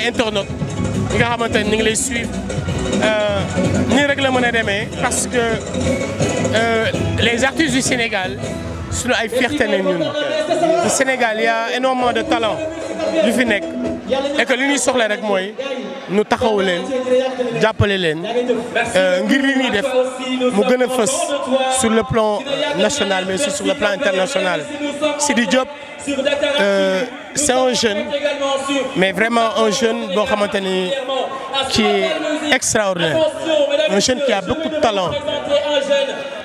ay internautes yi nga xamante ni ñu ngi lay suivre nii rek la mën a demee parce que les artistes du Sénégal suñu ay fierté ne ñun au Sénégal il y a énormément de talent yu fi nekk et que li ñuy soxla rek mooy nu taxawu leen jàppale leen ngir li ñuy def mu gën a fës sur le plan national mais aussi sur le plan international. Sidi Diop c'est un jeune mais vraiment un jeune boo xamante ni qui est extraordinaire, un jeune qui a beaucoup de talent,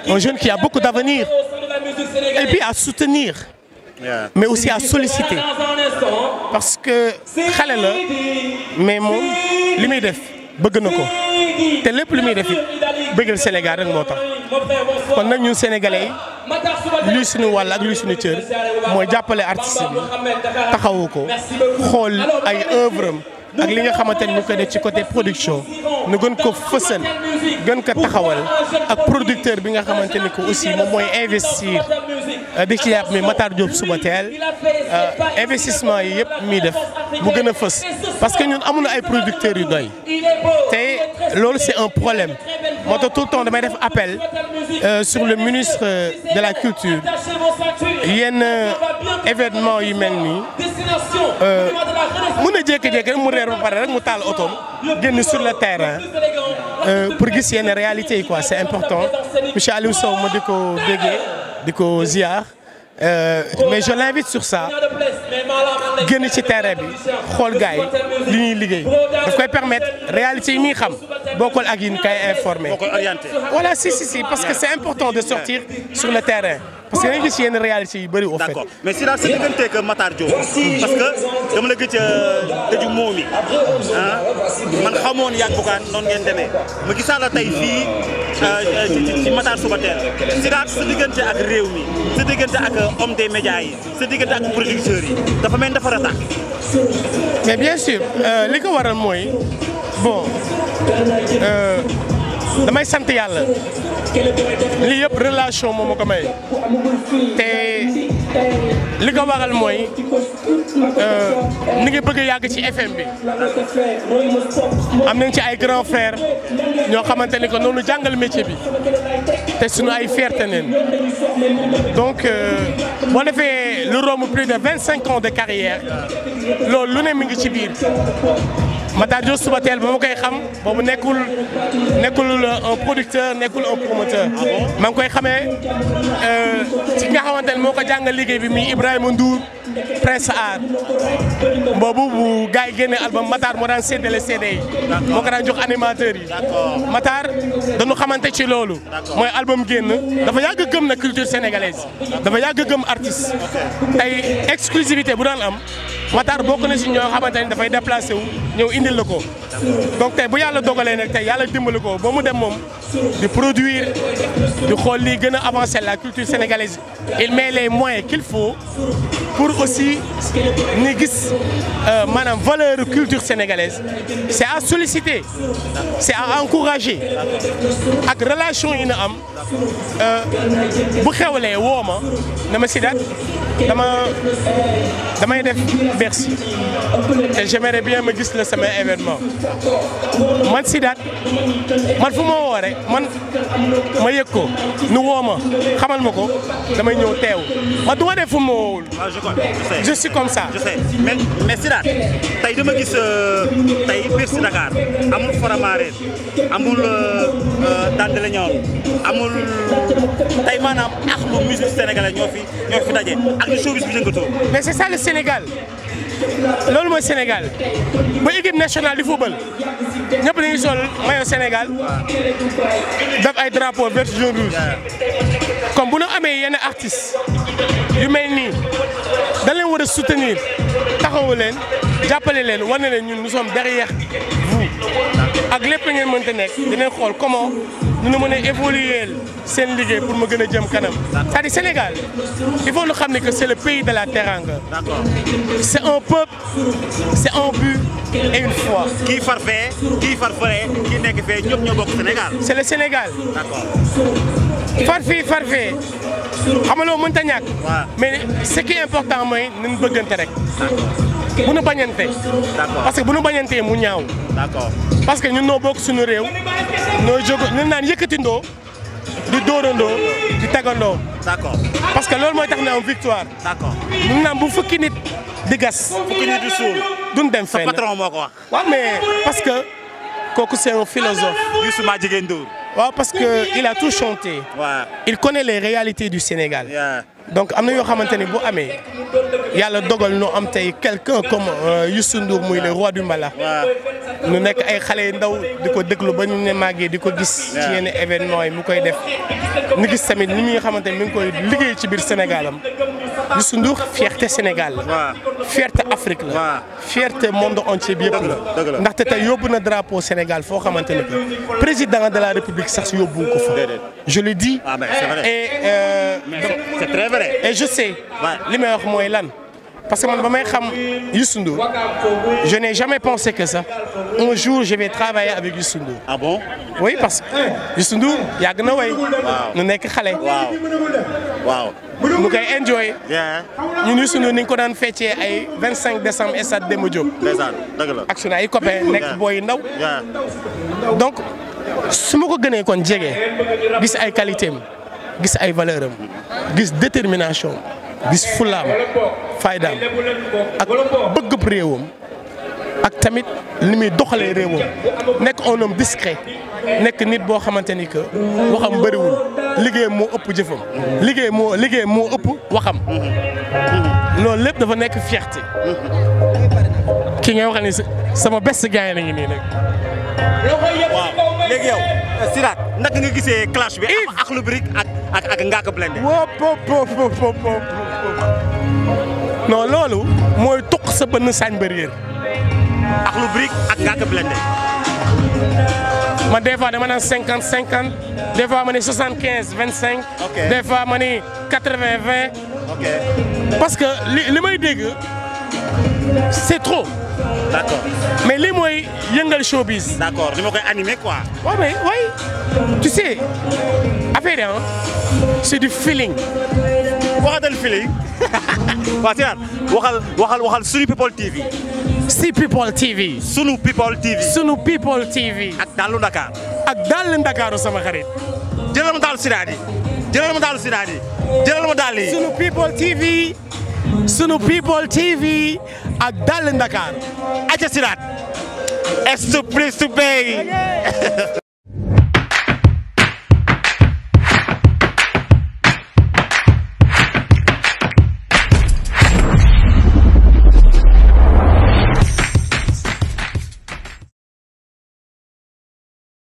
un jeune qui a beaucoup d'avenir et puis à soutenir. Mais aussi à solliciter parce que xale la mais moom li muy def bëgg na ko te lépp li muy def it bëggal Sénégal rek moo tax kon nag ñun sénégalais yi luy suñu wàll ak luy suñu cër mooy jàppale artiste bi taxawu ko xool ay œuvre am ak li nga xamante ni ñu koy def ci côté production nu gën ko fësal gën ko taxawal ak producteur bi nga xamante ni ko aussi moom mooy investir di ci yàpp mi Matar Diop Subatel investissement yi yëpp muy def mu gën a fës parce que ñun amuñu ay producteurs yu doy te loolu c'est un problème moo tax tout le temps damay def appel sur le ministre de la culture yenn événement yu mel nii mun a jékki-jékki rek mu reer ba pare rek mu taal otoom génn sur le terrain pour gis yenn réalité yi quoi c'est important monsieur Aliou Sow ma di ko déggee di ko ziar mais je l'invite sur ça génn ci terrain bi xool gars yi li ñuy liggéey daf koy permettre réalité yi muy xam bokkul ak yi ñu koy informer. Voilà si parce que c'est important de sortir sur le terrain. parce que dañuy gis yenn réalité yu bëri au fait. D'accord mais si daal sa diggante ak Matar Diop parce que dama la gëj a dëju moom yi man xamoon yaa Bougane noonu ngeen demee ma gisaa la tey fii ci Matar Subatel si daal sa diggante ak réew mi sa diggante ak homme des médias yi sa diggante ak producteurs yi dafa mel ni dafa ratax. mais bien sûr li ko waral mooy bon damay sant yàlla lii yëpp relation moom moo ko may te li ko waral mooy ni ngi bëgg a yàgg ci FM bi am nañ ci ay grands frères ñoo xamante ni que noonu jàngal métier bi te suñu ay fierté neen donc boo defee lu romb plus de 25 ans de carrière loolu lu ne mi ngi ci biir. Matar Diop Subatel ba ma koy xam boobu nekkul un producteur nekkul un promoteur. maa ngi koy xamee ci nga xamante ne moo ko jàngal liggéey bi muy Ibrahima Ndour Prince Art boobu bu gars yi génne album Matar moo daan séddale CD yi. moo ko daan jox animateurs yi. Matar dañu xamante ci loolu. mooy album génn dafa yàgg gëm na culture sénégalaise dafa yàgg gëm artiste tey exclusivité bu daan am Matar bokk na si ñoo xamante ne dafay déplacé wu ñëw indil la ko donc tey bu yàlla dogalee nag tey yàlla dimbali ko ba mu dem moom di produire di xool lii gën a avancer la culture sénégalaise il met les moyens qu'il faut pour aussi ni gis maanaam valeur culture sénégalaise c'est à solliciter c'est à encourager ak relation yi na am bu xewlee woo ma na ma Sidath damay def Bercy te j'aimerais bien ma gis la sama événement man Sidath man fu ma woo rek man ma yëg ko nu woo ma xamal ma ko damay ñëw teew man du ma def fu ma woowul. je suis comme ça. je sais mais Sidath tey dama gis tey Bercy Dakar amul Faramareen amul Dandele Nioro amul tey maanaam ak lu musique sénégalais ñoo fi daje ak lu showbiz bi yëngatoo. mais c'est ça le Sénégal loolu mooy Sénégal ba équipe nationale di football ñëpp dañuy sol maillot Sénégal def ay drapeau vert jaune rouge comme bu ñu amee yenn artistes yu mel nii dañ leen war a soutenir taxawu leen jàppale leen wane leen ñun nous sommes derrière vous ak lépp ngeen mënta nekk dinañ xool comment ñu mën a évoluer seen liggéey pour ma gën a jëm kanam. c'est-à-dire Sénégal il faut ñu xam ne que c'est le pays de la teranga. c'est un peuple c'est un but et une foi. kii far fee kii far fee kii nekk fee ñëpp ñoo bokk Sénégal. c'est le Sénégal. d'accord. far fee xam nga loolu mënta ñàkk. mais ce qui est important mooy nañu bëggante rek. bu nu bañante. d'accord parce que bu nu bañantee mu ñaaw. d'accord parce que ñun noo bokk suñu réew noo jóg ñu naan yëkkatindoo di dóorandoo di tegandoo. d'accord parce que loolu mooy tax na am victoire. d'accord ñu naan bu fukki nit di gas. fukki nit di suul. duñ dem sa fenn patron moo ko wax. waaw mais parce que kooku c'est un philosophe. Youssou Madjiguène Ndour. waaw parce que il a tout chanté. waaw. il connaît les réalités du Sénégal. Yeah. donc am na yoo xamante ni bu amee yàlla dogal nu am tey quelqu'un comme Youssou Ndour muy le roi du mbalax. nu nekk ay xale yu ndaw di ko déglu ba ñu ne màggee di ko gis. ci yenn événement yi mu koy def. ñu gis tamit ni muy xamante ni mi ngi koy liggéey ci biir Sénégal am Youssou Ndour fierté Sénégal la. fierté Afrique la. fierté monde entier bi yëpp la. ndaxte tey yóbbu na drapeau Sénégal foo xamante ni que président de la République sax yóbbu ko fa. je le dis. Ah ben c'est vrai. et c'est très vrai. et je sais. li may wax mooy lan. parce que man ba may xam Youssou Ndour je n'ai jamais pensé que ça un jour je vais travailler avec Youssou Ndour. ah bon. oui parce que Youssou Ndour yàgg na way. nu nekk xale. waaw. mu koy enjoy. bien. ñun Youssou Ndour ni ñu ko daan feccee ay 25 décembre stade Demba Diop. ndeysaan dëgg la. ak sunu ay copains nekk booy ndaw. donc su ma ko gënee kon jege gis ay qualité am gis ay valeur am gis détermination gis fulaam faydaam ak bëggub réewam ak tamit li muy doxalee réewam nekk un homme discret nekk nit boo xamante ni que waxam bëriwul liggéeyam moo ëpp jëfam liggéeyam moo ëpp waxam loolu lépp dafa nekk fierté ki nga wax ni sama best gars yi ngi nii nag. waaw léegi yow Sidath naka nga gisee clash bi ak Akhlou Brick ak Ngaaka Blindé. non loolu mooy tuq sa bënn sañ barrière. Akhlou Brick ak Ngaaka Blindé. man des fois dama naan 50-50 des fois ma ne 75-25. ok des fois ma ne 80-20. ok parce que li may dégg c'est trop. d'accord mais lii mooy yëngal showbiz. d'accord li ma koy animer quoi. waaw mais oui tu sais affaire yi c'est du feeling. waxatal feeling. waaw Sidath waxal Sunu People TV. si People TV. Sunu People TV. Sunu People TV. ak Dallu Dakar. ak Dallu Ndakaaru sama xarit. jëlal ma daal Sidath yi. jëlal ma daal Sidath yi. jëlal ma daal yi. Sunu People TV. Sunu People TV ak Dallu Ndakaaru. aca Sidath. est-ce plus to pay.